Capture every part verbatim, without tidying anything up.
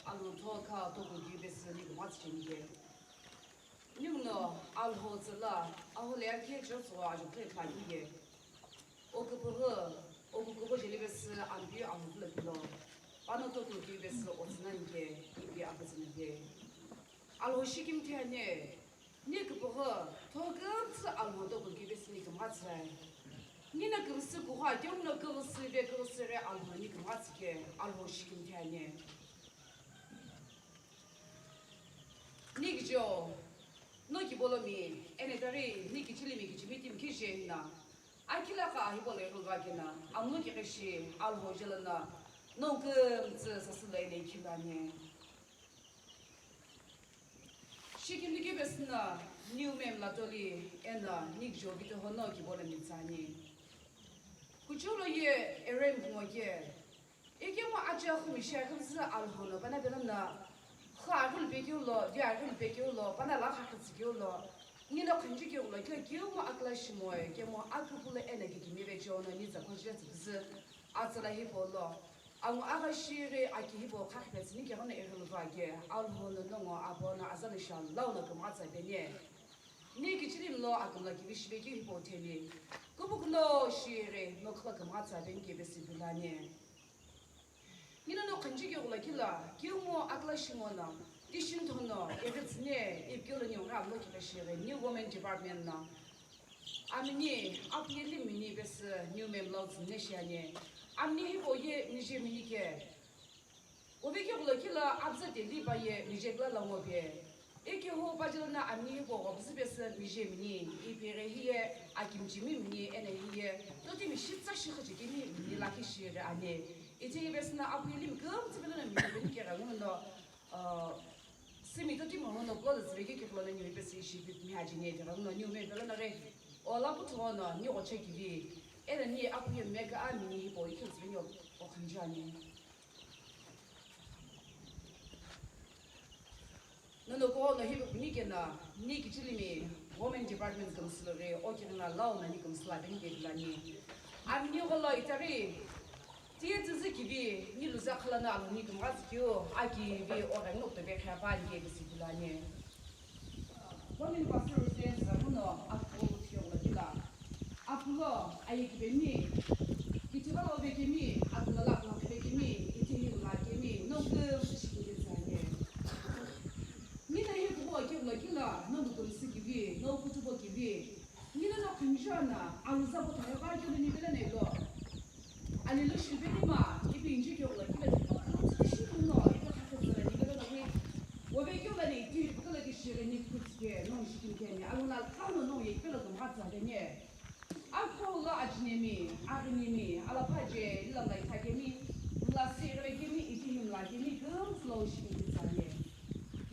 Alhou thokha toku keu pesü ni kümgha tsü cheni ke. Ninguno Alhou tsüla, Alhou leya khe church gho ajukhe khla keu ye. O küpüghü, o küküpüghü jeli pesü Ampeu Alhou pülo pilo. Pano toku keu pesü o tsü nani ke, ipi akütsü nani ke. Alhou shikimthi ane, ni küpüghü, tho kümtsü Alhou toku keu pesü ni kümgha tsü. Nino kümsü kuha, keuno kümsü ve kümsü re Alhou ni kümgha tsü ke, Alhou shikimthi ane. Ni kijo, no kibolomi, eno itaghi ni kichilimi kichimi timi kije hina. Akhi lakha hipau lo ighilu va kena, amno kighishi, Alhou jelo no, no kümtsü sasü lo eno ikhilu ani. Shikimthi keu pesü no, niu mem la toli, eno ni kijo vituho no kibolomi tsü ani. Kuchou lo ye erem kumo ke, ikemu acha khumi shi akümtsü Alhou no pana pelo no, kha aghulu pe keu lo, vi aghulu pe keu lo, pana lakha kha tsü keu lo, nino khunju keu lo, keu kemu akla shimoe, kemu aküpülo eno kikimive chiono ni tsa khojile tsü püzü, atsala hipau lo, angu agha shighi aki hipau khakhi pe tsü ni keghono ighilu va ke, Alhou no nongu apo no aza no sha lau no kümgha tsü peni. Ni kichilimi lo akümla kivi shive keu hipau theli. Kupukuno shighi no khla kümgha tsü peni ke pesü pilo ani. Nino no khunju keu lo kila, keumo akla shimono, tishi thono, ighitsüne, ipi keu lo niu gha amlo kila shighi, niu women department no. Amini, apu ye limini pesü, niu mem lo tsüne shi ani. Amini hipau ye nije mini ke. Ove keu lo kila, apüzü teli pa ye nije kila lo ngo pe. Ikehu pajelo no amini hipau ghopüzü pesü nije mini, ipi ghi hiye akimchimi mini, eno hiye totimi shitsa shikha chekemi mini lakhi shighi ani. Itehi pesü no apu ye limi kümtsü pelo no mini peni keghenguno, uh, simi totimi hono kulo tsüve keu kighi lo no niu pesü ishi pi miha cheni keghenguno niu mem pelo no ghi, o la putho no ni ghoche kivi, eno ni apu ye mega amini hipau ikeu tsüve ni o khunju ani. Nono kuo no hipu puni keno, ni kichilimi women department kümsü lo ghi, o kighi no lau no ni kümsü la peni ke pilo ani. Amini gholo itaghi, tiye tsüzü kivi, ni luza khala no Alhou ni kümgha tsü keu, aki vi o ghengu no kutope khapani ke pesü pilo ani. Women Pastor Residence ghenguno apu kuthikeu lo kila. Apulo, aye kipemi, kichigha lo vekemi, akulala akula vekemi, itehi mla kemi, no kümtsü shikimthi tsü ani. Nino hi kubo keu lo kila, no kümsü kivi, no kutubo kivi. Nino no khunju no, aluza bo thai va keu ni vela nelo. Ani lo shipeni ma, ipi inji keu lo kila, kümtsü tishi kuno, ipi khakhe tsü la ni vela nani. Ove keu lo ni, itehi keu lo kishighi ni kutike, no shikimthi ani, aluna kano no ye keu lo kümgha tsü ani. Akhou lo ajinemi, aghinimi, alaphaje, lilamla ithakemi, mla sighive kemi, itehi mla kemi, kümtsü lo shikimthi tsü ani.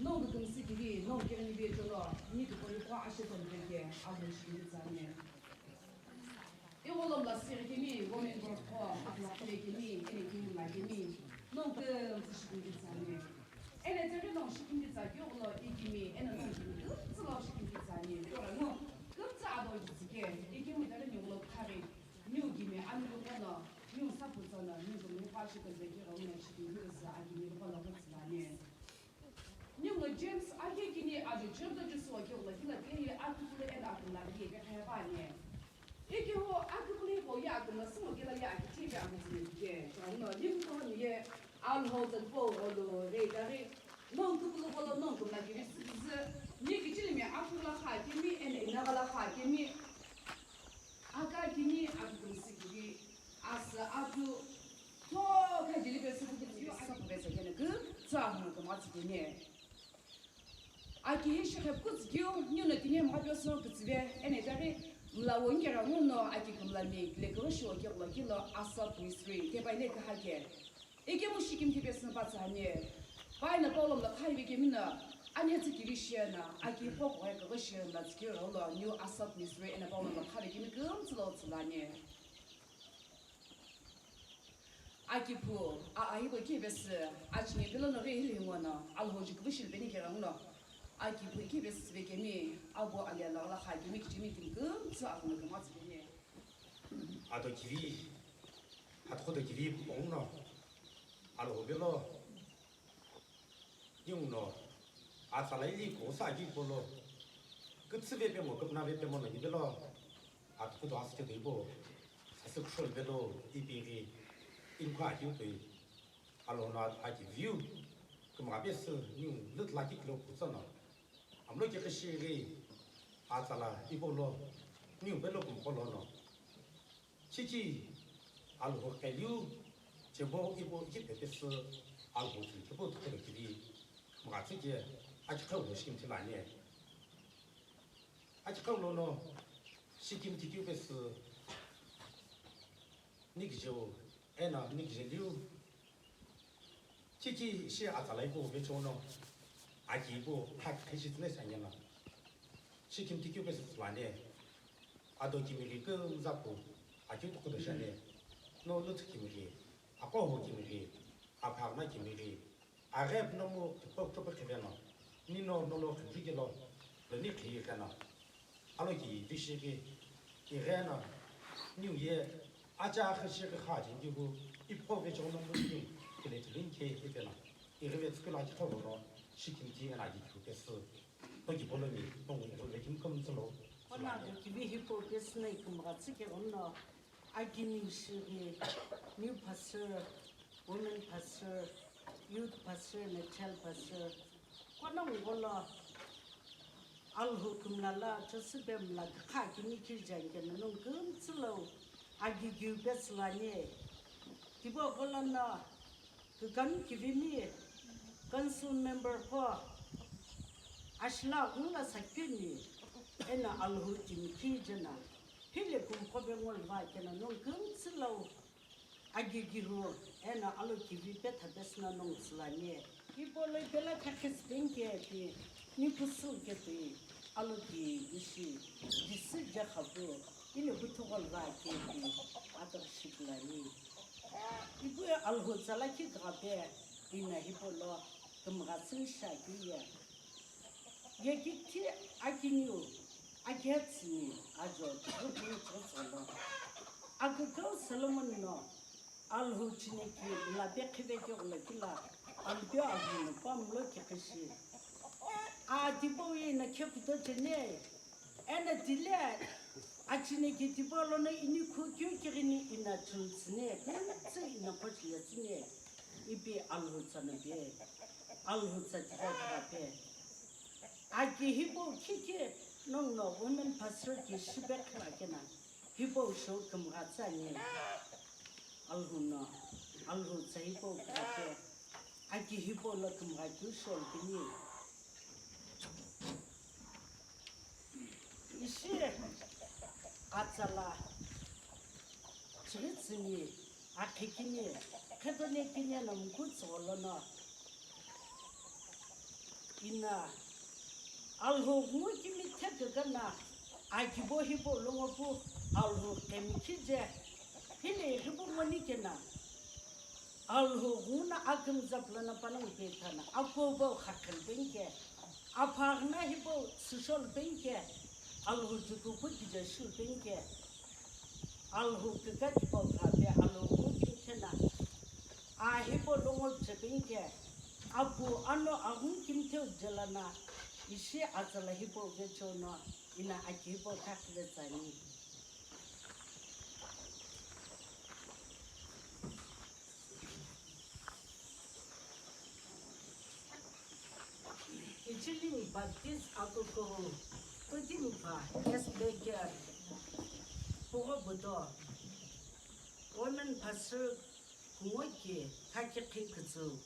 No kümsü kivi, no kighi ni ve cholo, ni kupoyi kua ashe tolive ke, Alhou shikimthi tsü ani. Igho lo mla sighi kemi, women board qo, akula khile kemi, eno kemi mla kemi, no kümtsü shikimthi tsü ani. Eno itaghi no shikimthi tsü keu lo ikemi, eno no ikemi kümtsü lo shikimthi tsü ani. Kughengu, kümtsü ado jitsü ke, ikemu itaghi niu lo khaghi, niu kimi anu lu kono, niu sapu tsano, niu kumi pa shi kazeki ghenguno shikimthi tsü akimi lu kono kutsü ani. Ningu James akhe kini ajo chirdo jusu akeu lo kila tiye aküpülo eno akümla ye pe khaya pa ani. Ikehu aküpülo hipau ye akümla sumo kila ye akithive amutsi ni ke. Chano ningu kono ye Alhou tsü po olo re kari. No küpülo polo no kümla kivi süpüzü. Ni kichilimi aküpülo kha kemi eno inaghala kha kemi. Aka kini akükümsü kivi, asü atu, tho kha jeli pesü kükütsü keu, asü pu pesü keno kümtsü ahuno kümgha tsü keni. Aki hi shikhe kükütsü keu, ninguno tini mgha pesü kütsüve, eno itaghi mla wo ngera nguno aki kümlami, kile kürüshi wo keghulo kilo, asü pu history, kepa ile küha ke. Ikemu shikimthi pesü no pa tsü ani. Pai no Paul mla khaive kemi no, ani tsü kivi shiye no, aki hipau kughengu kughengu shiye mla tsü keu raulo, niu asü pu history eno Paul mla khaive kemi kümtsü lo tsü lo ani. Aki pu, a, a hipau keu pesü, achine pelo no ghi hili ngono, Alhou ju küvü shili peni keghenguno. Aki pu keu pesü tsüve kemi, abu ali alaghi la kha kemi kichimi kini kümtsü akhino kümgha tsü keni. Ado kivi, atughudo kivi pongno, Alhou pelo, Ninguno atsala ili kusa aki polo, kütsüve pemo, küpünave pemo no nivelo, atukudo asüchedo ipo, sasü kushol velo, ipighi, inkho aki utoi, alono aki view, kümgha pesü, ningu lütla kikilo kutsano, amlo kikishighi, atsala ipolo, ningu velo kumkolono. Chichi Alhou qheliu chebo ipo ichiphe pesü Alhou chun chebo tukhelo kivi mghatsü ke achiqheu lo shikimthi lani. Achiqheu lono shikimthi keu pesü nikijeu eno nikijeliu Chichi shi atsala ipu vecheono aki ipu haki kheshi tsüne sanyena. Shikimthi keu pesü tsülane. Ado kimighi kümzapu aki tukudo shane. No luthu kimighi, aqoho kimighi, aphagna kimighi, aghep nomu tipok tipok khiveno. Nino nolo khimthi kilo, loni khiyi kheno. Aloki vishighi, ighena, niu ye, acha akhishighi kha chingihu, ipho vecheono muni, kile tulin ke ipena. Ighive tsukula kikholo no, shikimthi ena ki keu pesü. Toki polomi, tongu ighive kimkam tsülo. Ona do kivi hipau pesü na ikümgha tsüke ono, aki niu shighi, niu pasü, women pastor, youth pastor, na child pastor, kono ngolo Alhou kümla la, Joseph mla kha kini kiri jani keno nung kümtsü lo agigiu pesü lani. Tipau kolono kükami kivimi council member qo ashila ghungu la sakipemi eno Alhou timi kiri jeno hile kumqo ve ngolva keno nung kümtsü lo Agigihu, eno alokivi petha pesü no nongu tsülani. Hipau lo ipela khakhe tsüpeni ke pi, nipu sü ketoi, alokivi shi, disü je khapu, ino kuthu gholo va ke pi, ataghi shipulani. Ipu ye Alhou tsa lakhi kughape, ina hipau lo kümgha tsüni shi akeu ye. Ye kithi akiniu, akihetsüni ajo chighi puni chighi tsülo. Akükau Solomon no Alhou chineki mla pe khivekeu gholo kila, Alhou no pa mlo kikhishi. A tipau ye ina khe kuto cheni, eno tile, achineki tipau lono inikhu keu kighini ina chuntsüni, kümtsü ina phochile tsüni, ipi Alhou tsa no pe, Alhou tsa tipau kughape. Aki hipau khikhi nonguno women pastor ki shipe khilakena hipau show kümgha tsüani. Alhou no, Alhou tsa hipau kughape. Aki hipau lo kümgha keu show pini. Ishi atsala chighi tsüni akhi kini, kheto ne kini eno mkutso lono. Ina, Alhou ghungu kimi thekükana, akibo hipau lo ngo pu, Alhou qhemikhi je, hile ighibo ngo nikena. Alhou ghungu no akümza pulana panongu pethana, akubo khakhel penke, aphagna hipau süshol penke, Alhou jukupu kije shu penke. Alhou kükati pau kughape Alhou ghungu kimi thena. A hipau lo ngo chepeni ke, apu ano aghungu kimtheu jelana, ishi atsala hipau vecheono, ina aki hipau khakhile tsüani. Ichilimi Baptist Akukuhou, Kudimpa, S. Baker, Pugho Budo, Women Pastor Kungoki, Khakikhi Kütsü,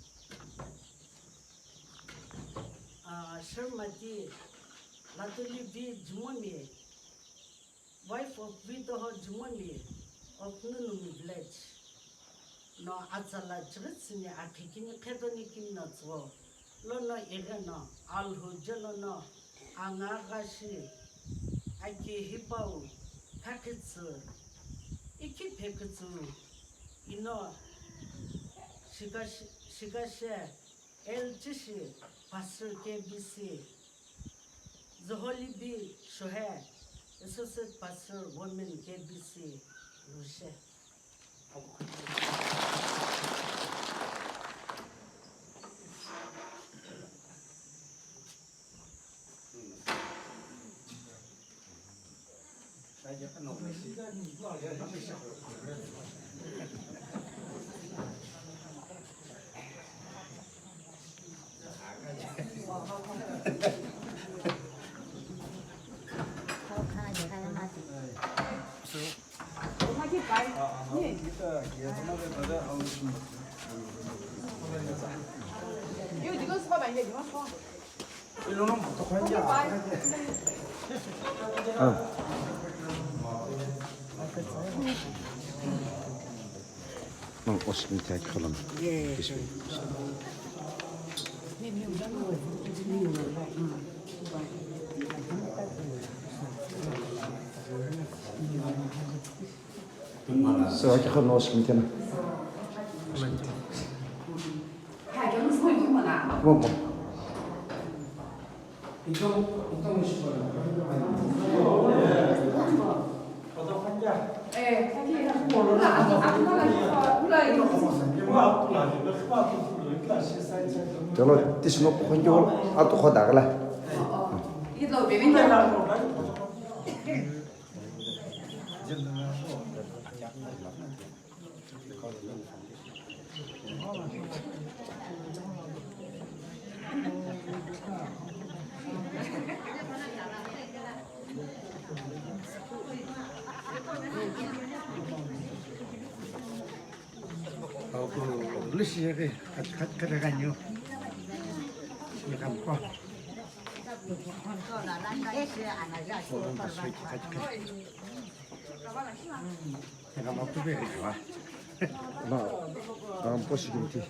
ah, Shermati, Latuli V. Jumomi, Wife of Vitoho Jumomi of Nunumi Village no atsala chighi tsüni akhi kini kheto ne kini no tsügho lono igheno Alhou je lono angagha shi aki hipau khakhitsü ikhi phekütsü ino shikashi-, shikashe L G C Pastor K B C, Zoholi B Shohe, Associate Pastor Women K B C, Rushe. Nang oshmi thai kholom. So, aki kholom oshmi thai na. Mo, mo. Telo tisi no khonjo atu khodagala. Na, um, poshi kimthi.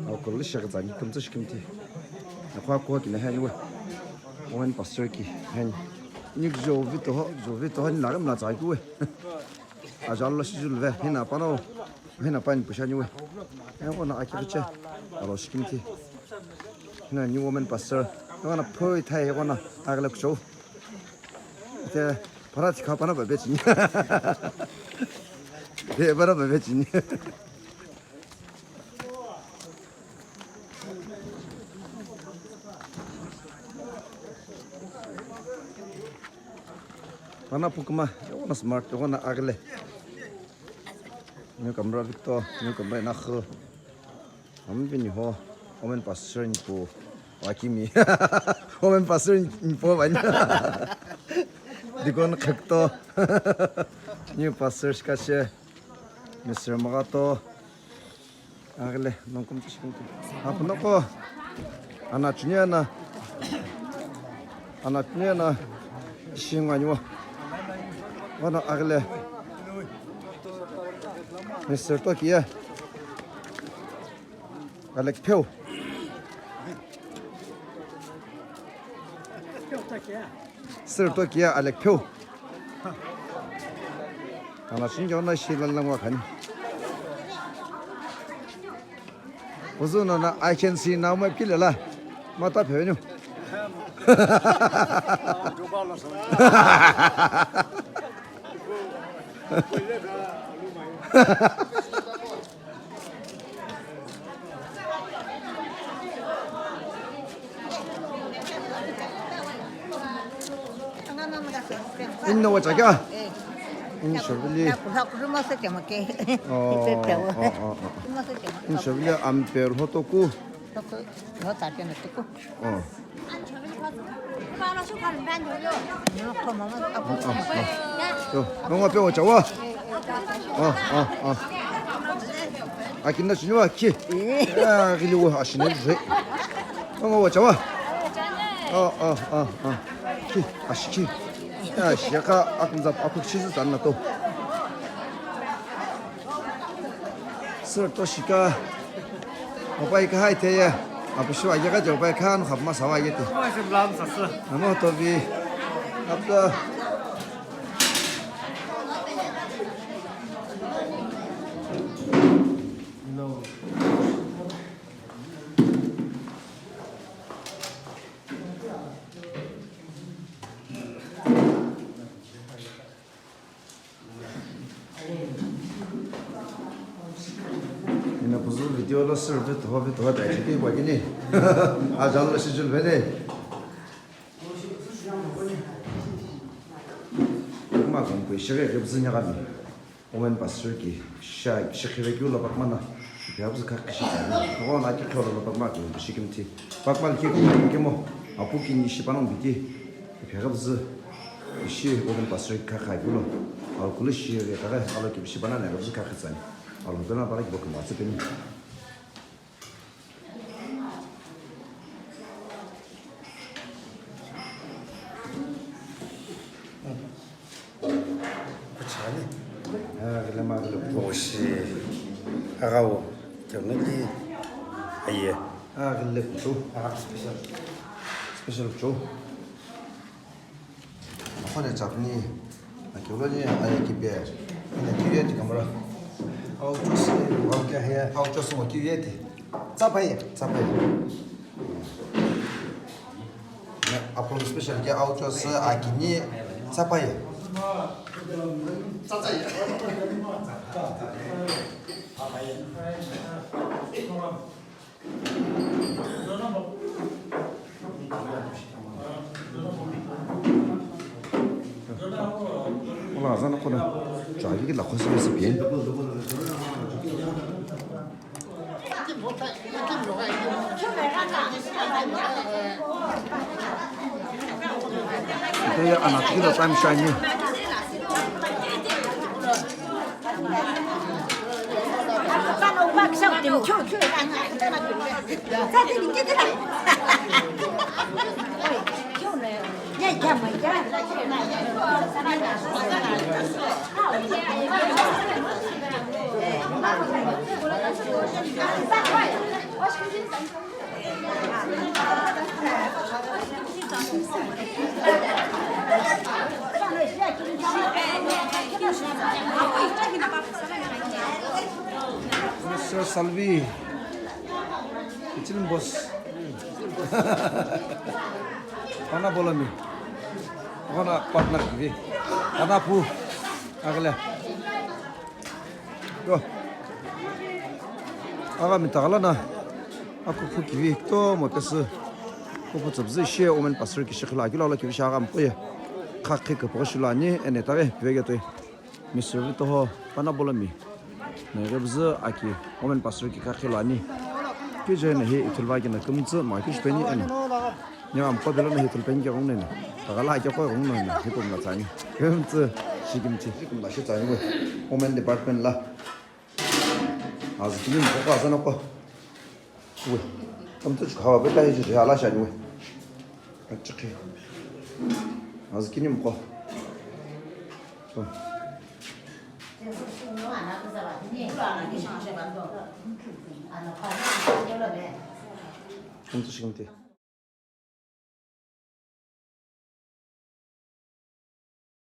Au kulu shaka zani kumtsa shikimthi. Akwa kwa kina hani we. Women pastor ki hani. Nik jo vito ho, jo vito hani nagam na zai kuwe. Ajal lo shijul ve, hina pano, hina pani pushani we. Ego na aki kiche. Alo shikimthi. Hina new women pastor. Ego na poi thai, ego na aglak show. Te, para tika pana ba bechini. Te, para ba bechini. Pana pukuma, yona smart, yona agle. New camera victor, new camera nakhu. Amvini ho, women pastor nipu, wakimi. Women pastor nipu vani. Deacon khakto. New pastor shikashe. Mister Magato. Agle, nongkum tishikimthi. Apunoko. Ana chunia na. Ana chunia na. Shingwa niwa. Wana agle. Mister Tokia. Alek Pheu. Sir Tokia Alek Pheu. Ana shinjo na shi lan langwa khani. Uzu na na I can see now ma pile la. Mata pheu nu. Inno wacha kya? In shobili. Oh, oh, oh, oh. In shobili amper hotoku. Oh. Yo, nongo pe ocha wa. Oh, oh, oh. Akinna chini wa ki. Ah, gili wa ashine je. Nongo ocha wa. Oh, oh, oh, oh. Ki, ashi ki. Ya, shaka akunza akuk chizu tanna to. Sir Toshika. Opai ka hai te ya. Apu shu aye ka je opai ka no khap ma sawa ye te. Mo se blam sa se. Amo to bi. Apta. Ina kuzu video lo sir vituho vituho dai chiki kwa kini. Ajal lo shijul vene. Shighi ghipüzü nyaghami. Women pastor ki sha shikhive keu lo pakmana. Iphiaghipüzü khakhi shi tsani. Noqo na ki kholo lo pakma ki shikimthi. Pakma ki kemo. Apu kini shi panongu biki. Iphiaghipüzü ishi women pastor ki khakha keu lo. Alkulu shi re kaghi alo ki shi panongu ghipüzü khakhi tsani. Alo dona pala ki bokum atse peni. Kuchani. Ah, gile ma gile. Oshi. Agao. Kemeli. Aye. Ah, gile kuchu. Ah, special. Special kuchu. Akhone chutney, akelo ni aye kipe, ina kiye ti kamera. Au chose, au kya hai? Au chose mo kiye ti. Tsapaye, tsapaye. Apun special ke au chose akini tsapaye. Tsapaye. Wala azan ko na chagi ki la khosi recipe. Ita ya ana tiki da time shine. Mister Salvi, Kichilin boss. Pana bolomi. Pana partner gibi. Pana pu. Agla. Yo. Aga mi tagala na. Aku pu kivi to mo pesu. Kupu tsubzi she women pastor ki shikla kilo la kivi shaga mkoye. Khakhi kupu shulani ene tave pivege toi. Mister Vitoho pana bolomi. Naghe bzü aki women pastor ki khakhi lani. Kijo na hi ithulva ki na kumtsu ma ki shpeni ene. Nya am ko belo na hi thulpen ki rung nene. Tagala ki ko rung nene hi kum la tsani. Kumtsu shikimchi. Kum la shi tsani we. Women department la. Azkini mqo azana ko. We. Kamtu chukhawa beta hi ji ala shani we. Achikhi. Azkini mqo. So. Kamtu shikimti.